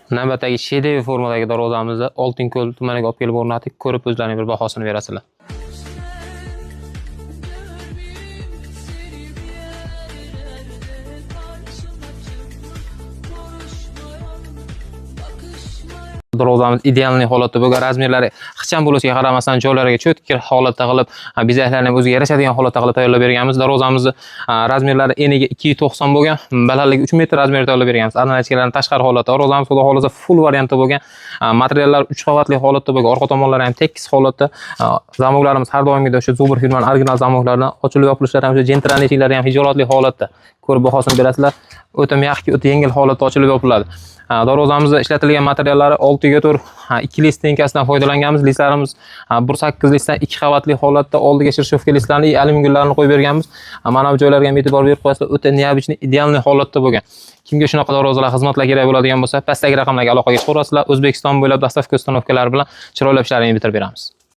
Navbatdagi shedevr formadagi darvozamizni Oltinko'l tumaniga olib kelib o'rnatdik. Ko'rib, o'zlaring bir bahosini berasizlar. Görmeyeyim seni bir yerlerde karşılaşıp konuşmayalım, bakışmayalım. Darvozamiz идеальный holatda bo'lgan, razmerlari ixcham bo'lishiga qaramasdan, joylariga чётко holatda qilib, bezaklarni ham o'ziga yarashadigan holatda qilib tayyorlab berganmiz. Darvozamizni razmerlari eniga 2,90 bo'lgan, balandligi 3 metr razmerda tayyorlab berganmiz. Одналичка lardan tashqari holatda. Darvozamiz, xudo xohlasa, full variantda bo'lgan. Materiallar 3 qavatli holatda bo'lgan, orqa tomonlari ham tekis holatda. Zamoklarimiz har doimgidek o'sha Zubr firmaning original zamoklaridan, ochilib yopilishlari ham, o'sha Gentrani eshiklari ham hijolatli holatda. Ko'rib bahosini berasizlar. O'ta мягкий, o'ta yengil holatda ochilib yopiladi. Darvozamizda ishlatilgan materiallari 6 ga 4, ikkili стенка sidan foydalanganmiz. Listlarimiz 1,8 listdan, ikki qavatli holatda, oldiga шершовка listlarni, alyumin gullarni qo'yib berganmiz. Mana bu joylarga ham e'tibor berib qo'yasizlar, o'ta необычный, идеальный holatda bo'lgan. Kimga shunaqa darvozalar, xizmatlar kerak bo'ladigan bo'lsa, pastdagi raqamlarga aloqaga chiqaverasizlar. O'zbekiston bo'ylab доставка, установка lar bilan chiroylab ishlaringni bitirib beramiz.